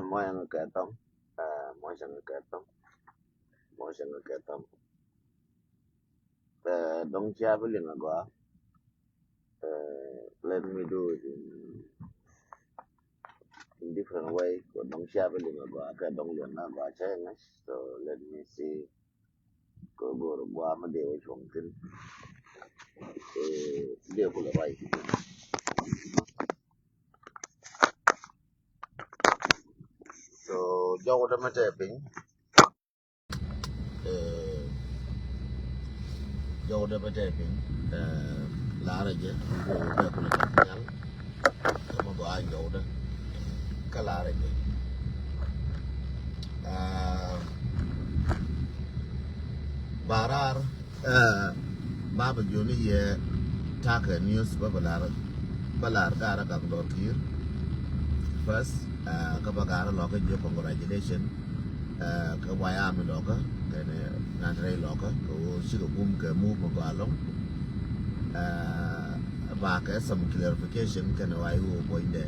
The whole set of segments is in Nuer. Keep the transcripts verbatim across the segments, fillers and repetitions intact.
Mɔcɛ ŋa kɛ thɔŋ. Mɔcɛ ŋa kɛ thɔŋ. Mɔcɛ ŋa kɛ thɔŋ. Dɔŋ cia bi liŋ agɔa. Let me do it in, in different way. Kɛ dɔŋ cia bi liŋ agɔa kɛ dɔŋ liŋ agɔa cɛ ŋa̱c. So let me see. Kɛ go̱o̱r agɔa mi dee wä cuɔ̱ŋ thin. Dee kulɛ ruac. So jɔk wä dämɛ tɛ piny. Jɔwdɛ bä tɛ piny. Larɛ jɛ bɛ kulɛ kɛ nhial. Kɛ mɔ gɔaa jɔwdɛ kä larɛ jɛ. Ba raar ba bɛ jiɔni yɛ takɛ news bä bɛ lar bä lar garɛ gak lɔr kiir. First kä bä garɛ lɔkä jiɛ congratulation. Kɛ White Army lɔkä kɛnɛ Nyatrɛy lɔkä kɛ ɣöö cikɛ gum kɛ muk mi gɔaa ɛlɔ̱ŋ. Ba kɛ some clarification kɛnɛ wa i̱ ɣöö buɔ̱nydɛ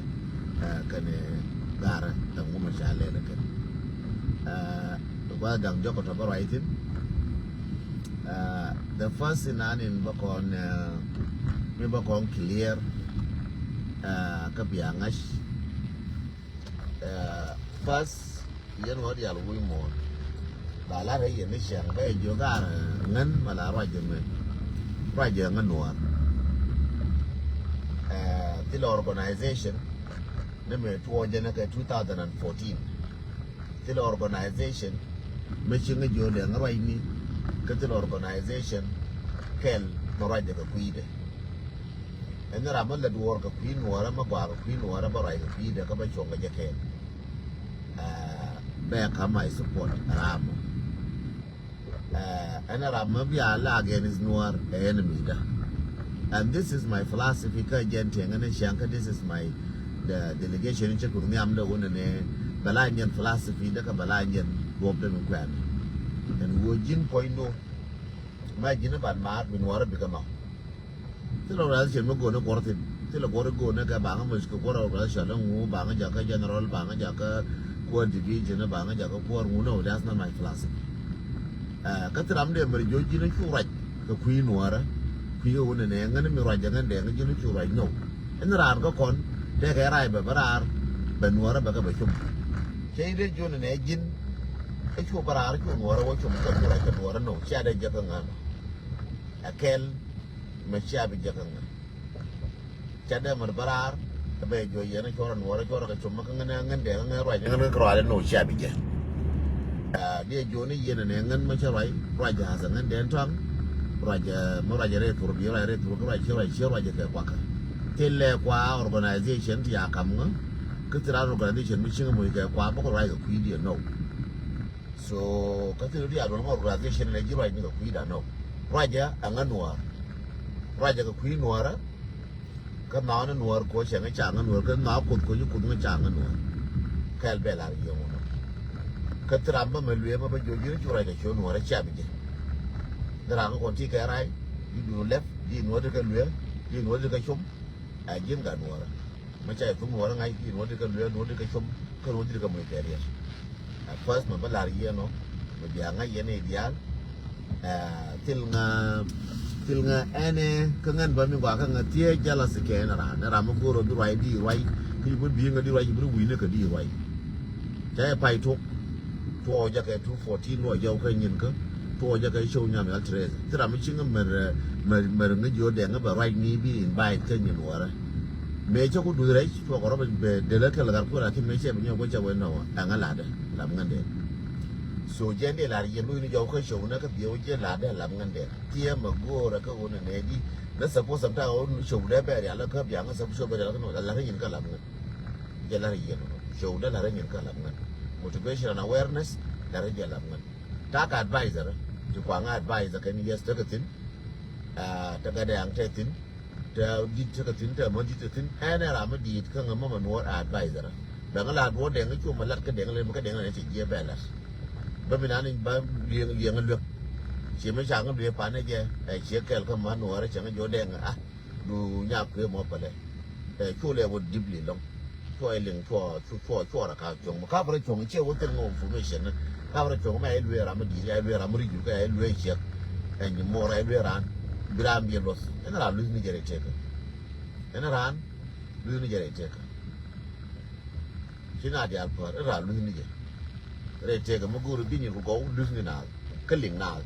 kɛnɛ garɛ ɛŋu mi ca lɛl kɛn. Gua̱th da̱ŋ jɔk kɛ tɔ̱ bä ruac thi̱n. The first thing an in bä kɔn mi bä kɔn clear kä bia ŋa̱c. First yɛn wä dial wi̱i̱ muɔ̱ɔ̱n. La lar rɛy yɛn ni cɛŋ bɛ jiök ar ŋän ma la ruacɛ mɛ ruacɛ ŋän nuɔ̱ɔ̱r. Thilɛ organization ni mɛ tuɔɔcɛ ni kɛ two thousand and fourteen. Thilɛ organization mɛ ci ŋä jiök dɛ ŋä ruacni. Kä thilɛ organization kɛl mɛ ruacɛ kɛ kui̱dɛ. Ɛn ram mi lät wuɔr kɛ kui̱ nuɔɔrä mi gɔaa kɛ kui̱ nuɔɔrä bä ruac kɛ kui̱dɛ kä bä cuɔ̱ŋ kɛ jɛ kɛɛl. Bɛ kä my support ram mɔ. Ɛn ram mi bia la against nuɔɔr ɛ enemy da. And this is my philosophy kä jɛn tiɛŋ ɛn ciaŋ kä this is my the delegation in cɛ kur nhiam dɛ wun ɛn bɛ la nyɛn philosophy dɛ kä bɛ la nyɛn duɔp dɛ mi kuɛn. Ɛn wuɔ ji̱n puɔ̱nydu ma ji̱n ban maar bi nuɔɔrä bikɛ nɔ. Thilɛ organization mi go̱o̱nɛ guɔ̱r thi̱n. Thilɛ guɔ̱r i̱ go̱o̱nɛ kɛ baŋä muc kɛ guɔ̱r organization iŋu baŋä jakä general baŋä jakä kuäär division baŋä jakä kuäär ŋu. No, that's not my philosophy. Kä thil ram dee mɛr jiɔ ji̱n cu ruac kɛ kui̱ nuɔ̱ɔ̱rä. Kui̱ kɛ wun ɛnɛ ŋän mi ruac jɛ ŋän dee ŋä ji̱n cu ruac no. Ɛn raan kä kɔn tɛkɛ rac bɛ bä raar bɛ nuɔ̱ɔ̱rä bɛ kɛ bɛ cum. Cɛ i̱ dee jiɔn ɛnɛ ji̱n ɛ cu bä raar cu nuɔ̱ɔ̱rä wä cum kɛ cu ruac kɛ nuɔ̱ɔ̱rä no cia dee jɛ kä ŋän. Ɛ kɛl mɛ cia bi jɛ kä ŋä. Ca dee mɛ bä raar ɛ bɛ jɔ yɛn cuɔrɛ nuɔrɛ cuɔrɛ kɛ cum kä ŋän ŋän dee ŋän ruac ŋän kä ruac no cia bi jɛ. Diɛ jɔ ni yɛn nɛ ŋän mɛ cɛ ruac ruac jɛ hasɛ ŋän dee tɔŋ. Ruac mɛ ruac rɛ thur bi ruac rɛ thur kä ruac ci ruac ci ruac kɛ kuakä. Thilɛ kua organization ti a kam ŋä. Kä thil ran organization mi cieŋ moc kɛ kua bä kɛ ruac kɛ kui̱ diɛ no. So kä thil diaal duɔl ŋɔ organization lɛ ji̱ ruacni kɛ kui̱da nɔ. Ruacɛ a ŋä nuɔɔr. Ruacɛ kɛ kui̱ nuɔɔrä. Kä nhɔaani nuɔɔr koc cɛ ŋä ca ŋä nuɔɔr kä nhɔa kuoth koc kuoth ŋä ca ŋä nuɔɔr. Kɛl bɛ lar yieŋ wä nɔ. Kä thil ram bä mɛ luee mɛ bä jiɔ ji̱n cu ruacɛ cu nuɔɔrä cia bi jɛ. Ni ram kä kɔn ti kɛ rac di duun lɛp di nuɔɔr di kɛ luee di nuɔɔr di kɛ com. Ɛ ji̱n gat nuɔɔrä. Mɛ ca yɛ thuk nuɔɔrä ŋa̱c ki nuɔɔr di kɛ luee nuɔɔr di kɛ com kä nuɔɔr di kɛ muc kɛ riɛl. Ɛ first mɛ bä lar yɛn ɔ mɛ bia ŋa̱c yɛn i̱ diaal. Ɛ thil ŋa thil ŋa ɛn ɛ kä ŋän bä mi gɔaa kä ŋä thiee jealousy kɛ ɛn ran ɛ ran mi go̱o̱r ɔ di ruac di ruac. Ki bi bi̱i̱ ŋä di ruac bi ri wi̱i̱ ni kɛ di ruac. Ca yɛ pay tok. Tuɔɔk jɛ kɛ two fourteen luɔc jɔw kä nyin kä tuɔɔk jɛ kɛ show nyam yal tres. Thil ram mi ci ŋä mɛr mɛr mɛr ŋä jiɔ dɛŋ ŋä bɛ ruac ni bi invite kä nyin wärä. Mëë cä ku duth rɛc tuɔɔk rɔ bɛ delä kɛl gat kuɛ lakin mëë cɛ bi nyɔk kuɛ cɛ wee nɔ ɛŋä ladɛ lam ŋä dɛŋ. So jɛn dee lar yɛn luny ni jɔw kä show nä kä biɛ wä jɛ ladɛ lam ŋä dɛŋ. Thiɛ mɛ go̱o̱rä kä wä nɛ nɛ di nä suppose sometime wä show dɛ bɛ rial kä biaŋ kä suppose show bɛ rial kä nɔ lar kä nyin kä lam ŋä. Jɛ lar yɛn nɔ show dɛ lar kä nyin kä lam ŋä. Motivation and awareness lar jɛ lam ŋä. Ta̱a̱ kɛ advisor ti kuaŋä advisor kɛn yes tekɛ thi̱n. Te gatdɛ aŋ te thi̱n. Te di̱t tekɛ thi̱n te mä di̱t te thi̱n ɛn ɛ ram mi di̱i̱t kä ŋä mä mɛ nuɔɔr advisor. Bɛ ŋä la duɔ̱ɔ̱r dɛŋ kä cu mɛ lat kä dɛŋ lɛ mi kä dɛŋ lɛ ni ti jiɛ bɛ lat. Bä mi nani ba liɛŋ liɛŋ luek. Ciɛ mi ca ŋä luek panɛ jɛ ɛ ciɛ kɛl kä mä nuɔɔr cɛ ŋä jiɔ dɛŋ a du nya kuëë mɔ pälɛ. Ɛ cu lɛ wä dipli lɔŋ. Cuɔ ɛ liŋ cuɔ cuɔ cuɔ cuɔ rɛ ka cuɔ̱ŋ mɔ ka bɛ rɛ cuɔ̱ŋ ciɛ wä thil ŋɔ information ni. Ka bɛ rɛ cuɔ̱ŋ mɛ ɛ luee ram mi di̱i̱t ɛ luee ram mi ri̱c ɛ luee ciek. Ɛ nyi mor ɛ luee ran bi ran bi luɔth. Ɛn ran luth ni jɛ rɛ tëkä. Ɛn ran luth ni jɛ rɛ tëkä. Ci na diaal pär ɛ ran luth ni jɛ rɛ tëkä mi go̱o̱r bi nyi ku gɔw luth ni naath. Kä liŋ naath.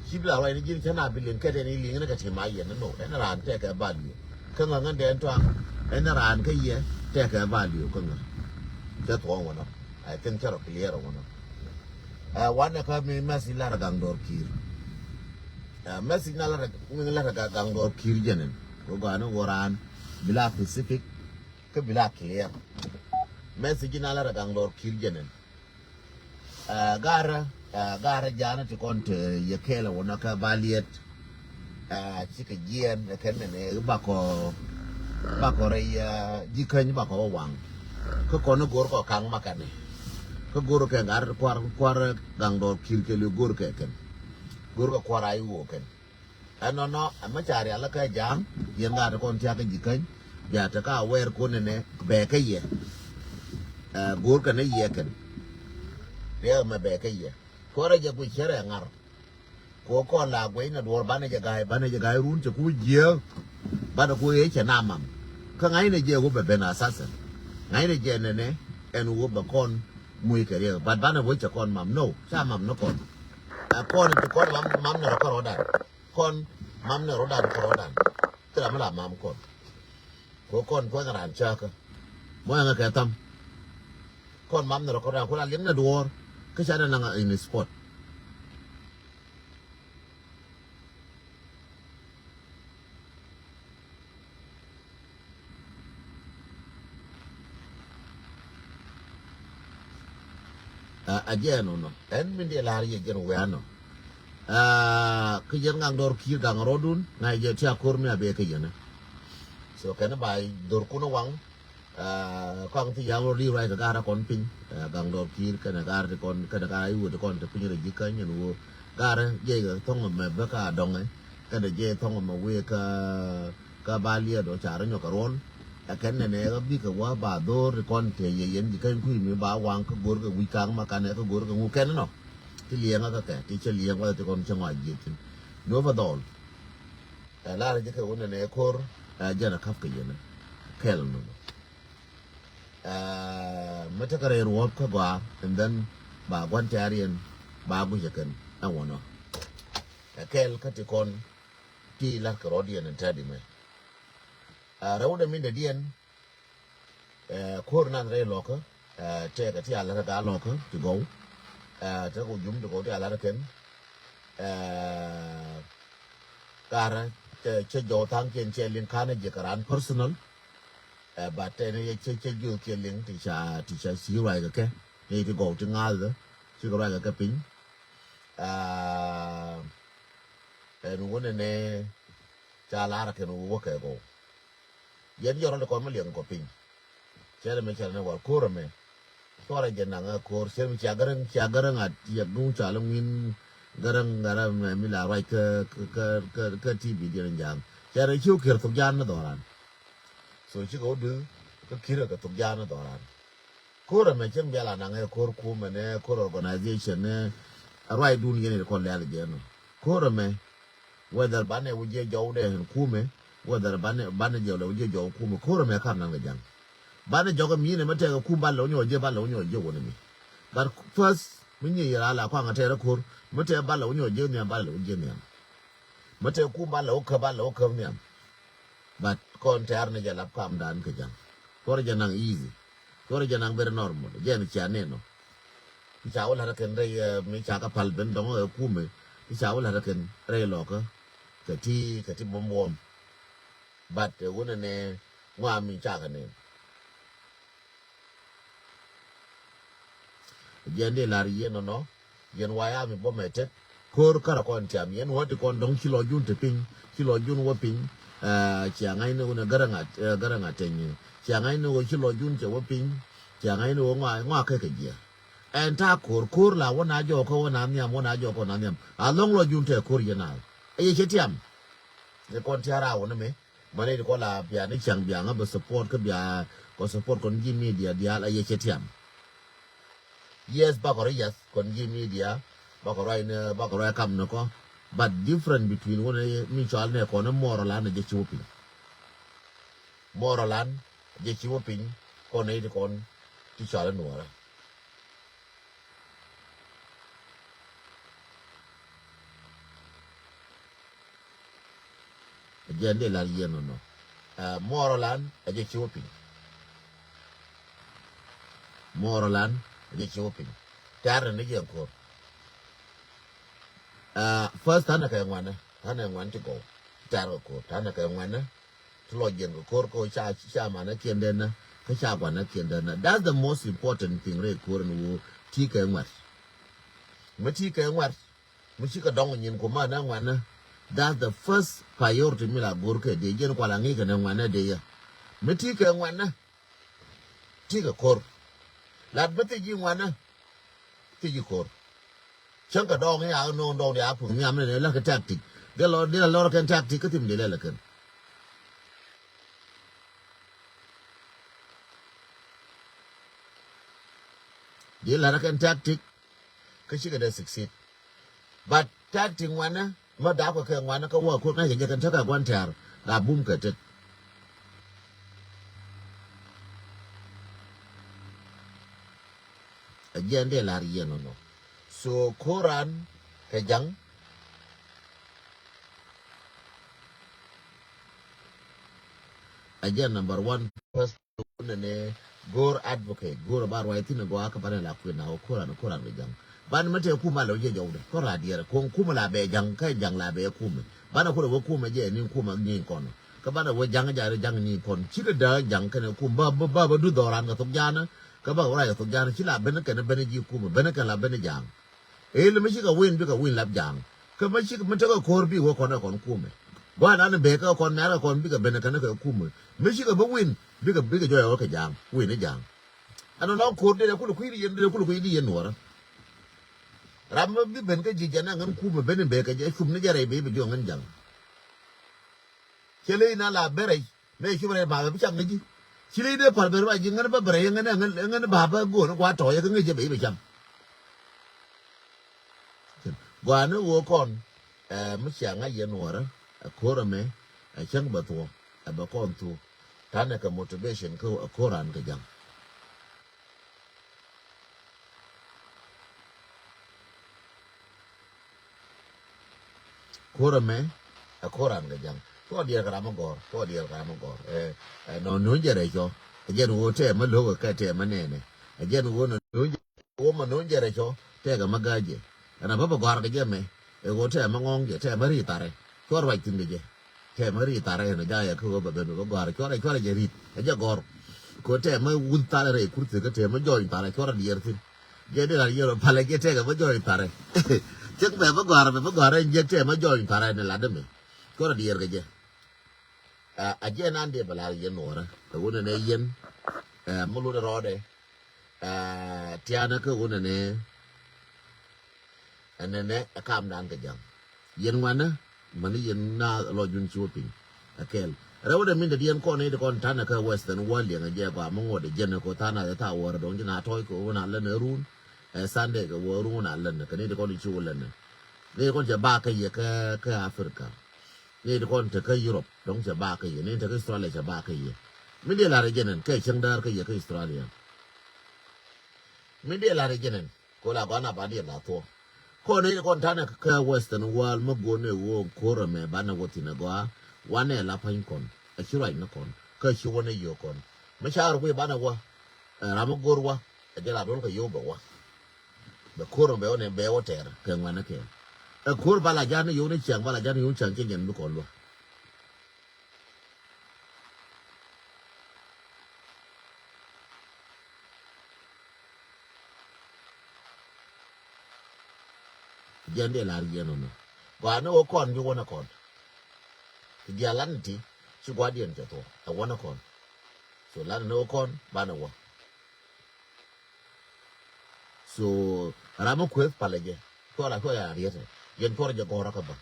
Ci bi la ruac ni ji̱n cä na bi liŋ kɛt ɛn i̱ liŋ ni kɛ ti ma yɛn ni no ɛn ran tëkä ba liŋ. Kä ŋa̱ ŋän dee ɛn tɔ̱a̱ŋ ɛn raan kä yɛ tɛkɛ value kä ŋa̱. Cä thuɔ̱ɔ̱ŋ wänɔ. I think cä rɔ clear wänɔ. Ɛ wanɛ kä mi message lar gaŋ dɔɔr ki̱i̱r. Ɛ message na lar mi lar gaŋ dɔɔr ki̱i̱r jɛnɛn. Kɛ gɔaa ni wä raan bi la specific kä bi la clear. Message na lar gaŋ dɔɔr ki̱i̱r jɛnɛn. Ɛ garä ɛ garä janä ti kɔn te yɛ kɛɛl wä nɔ kä baliet. Ɛ cikɛ jiɛn ɛ kɛn nɛnɛ bakɔ bakɔ rɛy ɛ jikäny bakɔ wä waŋ. Kä kɔn go̱r kɔ kaŋ makɛnɛ kä go̱r kɛ gar kuar kuar gaŋ dɔɔr ki̱i̱r kɛ li go̱r kɛ kɛn go̱r kɛ kuar a iwuɔ kɛn. Ɛnɔnɔ ɛmɛ ca rial kä ja̱a̱ŋ yɛn gat kɔn tiak kä ji̱ käny. Bia te ka wɛɛr kun nɛ bɛ kä yɛ. Ɛ go̱o̱r kɛ ni yɛ kɛn. Riɛk ɛmɛ bɛ kä yɛ. Kuɔrɛ jɛ guic cɛ rɛ ŋar. Kuɔ kɔn la guic nɛ duɔr banɛ jɛ ga̱a̱c banɛ jɛ ga̱a̱c run cɛ ku jiääk. Banɛ ku ëë cɛ na mam. Kä ŋa̱cnɛ jɛ wä bɛ ben assassin. Ŋa̱cnɛ jɛ nɛnɛ ɛn wä bɛ kɔn muc kɛ riɛk but banɛ wä cɛ kɔn mam no ca mam ni kɔn. Ɛ kɔn ti kɔn mam mam nɛ rɔ kɔn rɔdan. Kɔn mam ni rɔdan kɔn rɔdan. Thil ram mi la mam kɔn. Ko kɔn kuɛn ran cäkä. Mɔ ɛŋɛ kɛ tham. Kɔn mam ni rɔ kɔn ran ku la liŋ ni duɔɔr. Kä ca dɛ naŋ in sport. A jɛ ɛnɔnɔ ɛn min diɛ lar yɛ jɛn wɛ ɛnɔ. Kä jɛn ŋaŋ dɔr ki̱i̱r gaŋ rɔdun ŋa̱c jɛ ti a ko̱r mi a bee kä yɛn. So kɛn ba dor kun waŋ. Kɔaŋ ti yam rɔ li ruac kɛ gar kɔn piny. Gaŋ dɔr ki̱i̱r kɛn gar ti kɔn kɛn gar iwuot ti kɔn ti piny rɛ ji̱ käny ɛn wuɔ. Gar jɛ kɛ thɔŋ mɛ bä ka dɔŋɛ kɛn jɛ thɔŋ mɛ wee kä kä ba liɛt ɔ ca rɔ nyɔk kɛ ruɔl. Ɛ kɛn nɛnɛ ɣä bikɛ wä ba dho̱r ti kɔn tëë yɛ yɛn ji̱ käny kui̱ mi ba waŋ kä go̱r kɛ wi̱c ka̱ŋ ma kanɛ kä go̱r kɛ ŋu kɛn nɔ. Ti liɛŋä kä kɛ ti cɛ liɛŋ wä ti kɔn cɛ ŋɔac ji̱ thi̱n. Nyuɔ̱pä dhɔl. Ɛ lar ji̱ kɛ wä nɛnɛ ko̱r ɛ jɛn ɛ ka̱p kɛ yɛn. Kɛl nɔ. Ɛ mi tekɛ rɛy ruɔ̱p kä gɔaa and then ba gua̱n tɛ̈riɛn ba gui̱cɛ kɛn ɛ wä nɔ. Ɛ kɛl kä ti kɔn ti la̱t kɛ rɔ̱diɛn in tɛ̈t imɛ. Ɛ rɛwdɛ min dɛ diɛn. Ɛ ko̱r nath rɛy lɔkä. Ɛ tɛkɛ ti a la̱t kä gaa lɔkä ti gɔw. Ɛ tɛkɛ jum ti gɔw ti a la̱t kɛn. Ɛ karä cɛ cɛ jɔw tha̱a̱ŋ kiɛn cɛ liŋ ka̱n ɛ jiɛ kɛ raan personal. Ɛ bat tɛn yɛ cɛ cɛ jiöth kiɛ liŋ ti ca ti ca ci ruac kɛ kɛ ni ti gɔw ti ŋa̱th kɛ ci kɛ ruac kɛ kɛ piny. Ɛ ɛn wunɛ nɛ ca lar kɛn wä kɛ gɔw. Yɛn jɔrɔ di kɔn mi liɛŋ kɔ piny. Cɛlɛ mi cɛlɛ ni wal ko̱r ɛmɛ. Cuarɛ jɛ naŋ ɛ ko̱r cɛlɛ mi cia gäräŋ cia gäräŋ a tiɛk duŋ ca lɛ ŋuin gäräŋ gäräŋ mɛ mi la ruac kä kä kä kä T V diɛn ja̱a̱ŋ. Cɛlɛ ci wä kiɛr thok ja̱a̱n ni dhɔran. So cikɛ wä duth kä ki̱rɛ kɛ thok ja̱a̱n ni dhɔran. Ko̱r ɛmɛ cäŋ bial anaŋ ɛ ko̱r kumɛ nɛ ko̱r organization nɛ. Ruacdun yɛn in kɔn lɛl jɛ nɔ ko̱r ɛmɛ. Whether banɛ wä jiɛ jɔw dɛ ɛn kumɛ whether banɛ banɛ jɔw lɛ wä jiɛ jɔw kumɛ ko̱r ɛmɛ kar nan kɛ ja̱ŋ. Banɛ jɔk ɛmi inɛ mɛ tɛk ɛ kum ban lɛ wä nyɔk jiɛ ban lɛ wä nyɔk jiɛ wä ni mi. But first mi nyi yɛr ala kɔaŋ ɛ tɛr ɛ ko̱r mɛ tɛk ban lɛ wä nyɔk jiɛ nhiam ban lɛ wä jiɛ nhiam. Mɛ tɛk kum ban lɛ wä käp ban lɛ wä käp nhiam. But kɔn tɛ̈r ni jɛ lap kam dan kɛ ja̱ŋ. Cuɔr jɛ naŋ easy. Cuɔr jɛ naŋ very normal. Jɛ ni cia ni nɔ. Mi ca wä la̱t kɛn rɛy mi ca kɛ pal ben dɔŋ ɛ kumɛ. Mi ca wä la̱t kɛn rɛy lɔkä. Kɛ ti kɛ ti buɔm buɔm. But ɛ wunɛ ni ŋɔam mi ca kɛ ni. Jɛn di lar yɛn nɔnɔ yɛn waya mi bɔ mɛ tet. Ko̱r kärä kɔn tiam yɛn wä ti kɔn dɔŋ ci lɔ jun ti piny ci lɔ jun wä piny. Cia ŋa̱cni wä ni gärä ŋa̱ gärä ŋa̱ teny cia ŋa̱cni wä ci lɔ jun cɛ wä piny. Cia ŋa̱cni wä ŋɔa ŋɔa kɛ kɛ jiɛ. Ɛn ta̱a̱ ko̱r ko̱r la wä na jɔɔkä wä na nhiam wä na jɔɔkä wä na nhiam a lɔŋ lɔ jun tɛ ko̱r yɛn a. Ɛ yɛ cɛ tiam. Ni kɔn tiara wä ni mi. Mani ti kɔ la bia ni ciaŋ bia ŋa bɛ support kä bia kɔ support kɔn ji̱ media diaal a yɛ cɛ tiam. Yes, bakɔ rɔ yath kɔn ji̱ media, bakɔ rɔ in, bakɔ rɔ kam ni kɔ. But different between wun mi cɔal ni kɔn mɔrɔ lan jɛ ci wä piny. Mɔrɔ lan jɛ ci wä piny kɔn ni ti kɔn ti cɔal nuɔrɛ. Ɛ jɛn dee lar yɛn nɔnɔ. Ɛ, mɔrɔ lan ɛ jɛ ci wä piny. Mɔrɔ lan ɛ jɛ ci wä piny. Tɛ̈r ni jɛ ko̱r. Ɛ, first tanɛ kɛ ŋuanɛ, tanɛ ŋuan ti gɔw. Tɛ̈r kɛ ko̱r, tanɛ kɛ ŋuanɛ. Ti lɔ jiɛn kɛ ko̱r kɛ ca, ca manɛ kiɛn dɛn nä, kä ca guanɛ kiɛn dɛn nä. That's the most important thing rɛ ko̱r ni wä ti kɛ ŋuat. Mi ti kɛ ŋuat. Mi cikɛ dɔŋ nyin ku manɛ ŋuanɛ. That's the first priority mi la go̱r kɛ dee jiɛn kuala ŋi̱i̱kɛ ni ŋuanɛ dee yɛ. Mi ti kɛ ŋuanɛ. Ti kɛ ko̱r. Lat mi thi ji̱ ŋuanɛ. Thi ji̱ ko̱r. Cäŋ kɛ dɔŋ ya no̱o̱ŋ dɔŋ ya puŋ nhiam ni lɛ kɛ tactic. Dee lɔ, dee lɔ kɛn tactic kä thim dee lɛ lɛ kɛn. Dee lɛ kɛn tactic. Kä cikɛ dee succeed. But tactic ŋuanä mä da̱a̱pkɛ kɛ ŋuanä kä wä ko̱r ŋa̱ckɛ jɛ kɛn tekɛ gua̱n tɛ̈r la bum kɛ tet. Ɛ jɛn dee la̱r yɛn nɔnɔ. So ko̱ran kɛ ja̱ŋ. Ɛ jɛn number one person. Nɛnɛ go̱o̱r advocate, go̱o̱r ba ruac thi̱n gɔaa kä banɛ la kui̱n na wä ko̱ran, ko̱ran kɛ ja̱ŋ. Banɛ mɛ tɛ kumɛ a lɛ wä jɛ jɔwdɛ, ko̱ran a diɛɛrɛ, ko̱ŋ kumɛ la bɛ ja̱ŋ, kä ja̱ŋ la bɛ kumɛ. Banɛ kulɛ wä kumɛ jɛ ni kumɛ ni kɔnɔ. Kä banɛ wä ja̱ŋ, ja̱ŋ, ja̱ŋ ni kɔn. Cikɛ däär ja̱ŋ kɛnɛ kumɛ, ba, ba, ba, ba du dhɔran kɛ thok ja̱a̱nä, kä ba ruac kɛ thok ja̱a̱nä, ci la ben kɛnɛ ben ji̱ kumɛ, ben kɛn la ben ja̱a̱ŋ. Ëë lɛ mi cikɛ win bikɛ win lap ja̱a̱ŋ. Kä mi cikɛ mi tekɛ ko̱r bi wä kɔn ɛ kɔn kumɛ. Gua̱a̱r nan bee kä kɔn mɛr kɛ kɔn bikɛ ben kɛn kɛ kumɛ. Mi cikɛ bi win bikɛ bikɛ jɔɔy ɛ wä kɛ ja̱a̱ŋ, win ɛ ja̱a̱ŋ. Ɛn nɔnɔ ko̱r dee kulɛ kui̱ di yɛn, dee kulɛ kui̱ di yɛn nuɔrä. Ram mi bi ben kä ji̱ jɛn ɛ ŋän kumɛ ben in bee kɛ jɛ cum ni jɛ rɛy bee bi jiɔ ŋän ja̱a̱ŋ. Cɛ ley na la ben rɛy. Mëë cup rɛy ba̱a̱ bɛ bi cam ŋäci. Ci ley dee pal ben ruac ji̱ ŋän bä bɛ rɛy ŋän ŋän bä bä go̱o̱n gua̱a̱r tɔ̱ yɛ kä ŋäci bɛ i̱ bɛ cam. Gua̱a̱r ni ɣöö kɔn ɛ mi cia ŋa̱c yɛn nuɔrä ɛ ko̱r ɛmɛ ɛ cäŋ bɛ thuɔ̱k ɛ bɛ kɔn thuɔ̱k. Ta̱nɛ kɛ motivation kä ɛ ko̱r raan kɛ ja̱ŋ. Ko̱r ɛmɛ ɛ ko̱r raan kɛ ja̱ŋ. Cuɔ diɛɛr kɛ ram mi gɔ̱r, cuɔ diɛɛr kɛ ram mi gɔ̱r. Ɛ, ɛ, nɔ no̱o̱ŋ jɛ rɛy cɔ. Ɛ jɛn ɣöö tɛmɛ lo̱kɛ kɛ tɛmɛ nɛnɛ. Ɛ jɛn ɣöö nɔ no̱o̱ŋ jɛ, ɣöö mɛ no̱o̱ŋ jɛ rɛy cɔ. Tɛkɛ mɛ ga̱a̱c jɛ. Ɛn a bä bɛ gɔ̱a̱r kɛ jɛ mɛ. Ɛ ɣöö tɛmɛ ŋɔ̱ɔ̱ŋ jɛ, tɛmɛ ri̱i̱ tharɛ. Cuɔ ruac thi̱n kɛ jɛ. Tɛmɛ ri̱i̱ tharɛ ɛn a ja̱ yɛ kä ɣöö bɛ ben bɛ gɔ̱a̱r. Cuɔ rɛy, cuɔ rɛy jɛ ri̱i̱t. Ɛ jɛ gɔ̱r. Kɛ tɛmɛ wun tharɛ rɛy kurthi kä tɛmɛ jɔɔny tharɛ. Cuɔ rɛy diɛɛr thi̱n. Jɛ di la yɛr palɛ jɛ tɛkɛ bä jɔɔny tharɛ. Cäk bɛ bä gɔ̱a̱r bɛ bä gɔ̱a̱r ɛn jɛ tɛmɛ jɔɔny tharɛ ni lat dämɛ. Cuɔ rɔ diɛɛr kɛ jɛ. Ɛ, a jɛ nan diɛ bɛ lar yɛn nuɔrä. Ɛ wunɛ nɛ yɛn. Ɛ, mi luni rɔɔdɛ. Ɛ, tianɛ kä wunɛ nɛ. Ɛ nɛ nɛ ɛ kam dan kɛ jaŋ. Yɛn ŋuanä. Mani yɛn na lɔ jun ci wä piny. Ɛ kɛl. Rɛw dɛ min dɛ diɛn kɔn ni di kɔn tanɛ kä Western world yɛn ɛ jɛ gɔaa mi ŋuɔt ɛ jɛn ɛ ko thanɛ ɛ tha wär dɔŋ ji̱ na tɔy kɛ wun a län ɛ run. Ɛ Sunday kɛ wä run a län ɛ kɛ ni di kɔn di ci wä län ɛ. Ni di kɔn cɛ ba kä yɛ kä, kä Africa. Ni di kɔn te kä Europe dɔŋ cɛ ba kä yɛ. Ni te kä Australia cɛ ba kä yɛ. Mi di lar ɛ jɛn ɛn kɛ cäŋ däär kä yɛ kä Australia. Mi di lar ɛ jɛn ɛn. Ko la gɔaa na ba diɛn la thuɔ̱k. Kɔn ni kɔn tanɛ kä Western world mä guɔ̱n ni ɣöö ko̱r ɛmɛ banɛ wä thi̱n ɛ gɔaa. Wanɛ la pa̱ny kɔn. A ci ruac ni kɔn. Kä ci wä ni yio̱o̱k kɔn. Mi ca rɔ kui̱ banɛ wä. Ɛ ram mi go̱r wä. Ɛ jɛ la duɔl kɛ yio̱o̱k bɛ wä. Bɛ ko̱r ɛmɛ bɛ wä ni bɛ wä tɛɛr kɛ ŋuɛ̈nɛ kɛ. Ɛ ko̱r ba la ja̱a̱n ni yio̱o̱k ni ciaŋ ba la ja̱a̱n ni yio̱o̱k ciaŋ ci nyɛn bi kɔn luäk. Jiɛn dee lar jiɛn ɔnɔ. Gɔaa ni wä kɔn bi wä ni kɔn. Ti diaal lan ti ci gua̱diɛn cɛ thuɔ̱k ɛ wä ni kɔn. So lan ni wä kɔn banɛ wä. So ram mi kueth palɛ jɛ. Cuɔr a cuɔr a riet. Jɛn cuɔr jɛ gɔrɔ kä ba.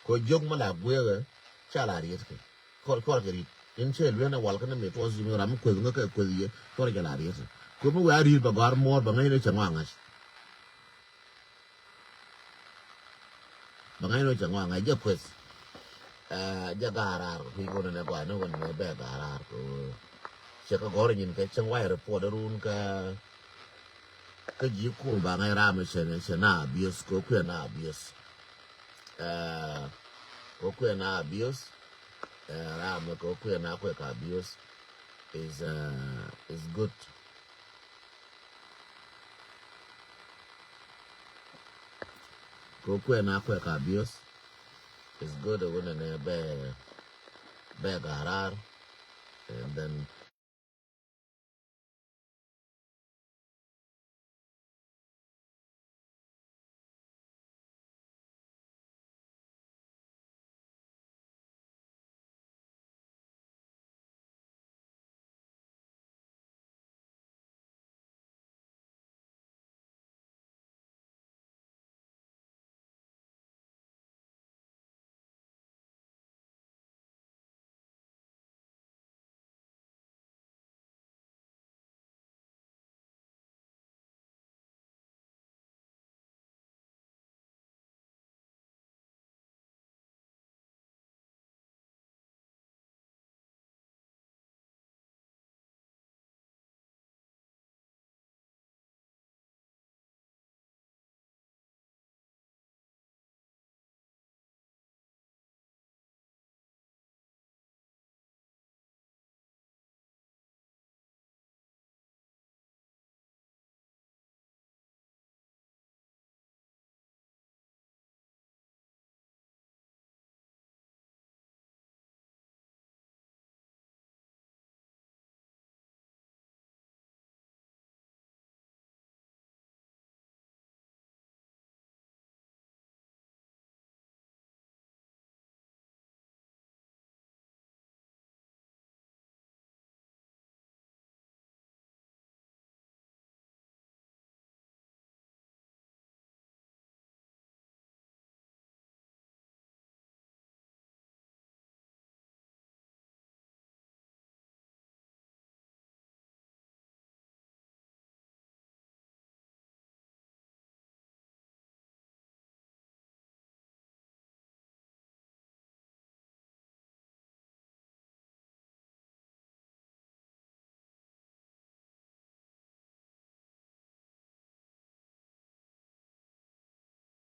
Ko jiök mi la gueekä ca la riet kɛ. kɔr cuɔr kɛ ri̱t. In cɛ lueŋ ɛ wal kä ni mi tuɔɔk ji̱ mi ram mi kueth ŋä kɛ kueth yɛ cuɔr jɛ la riet. Kueth mi wɛ a ri̱t bɛ gɔ̱a̱r muɔɔr bɛ ŋäc ni cɛ ŋɔak ŋa̱c. Bɛ ŋa̱c ni cɛ ŋɔak ŋa̱c jɛ kueth. Ɛ, jɛ ga̱a̱r raar kɛ kui̱ kɔn ni gɔaa ni wän ni bɛ ga̱a̱r raar kɛ. Cɛ kɛ gɔ̱r nyin kɛ cäŋ way report run kä kä ji̱ kum ba ŋa̱c ram cɛ ni cɛ na abuse kɛ kuɛ na abuse. Ɛ, kɛ kuɛ na abuse. Ɛ, ram kɛ kuɛ na kuɛ ka abuse is, ɛ, is good. Kɛ kuɛ na kuɛ ka abuse is good. Ɛ wunɛ nɛ bɛ bɛ ga̱a̱r raar. And then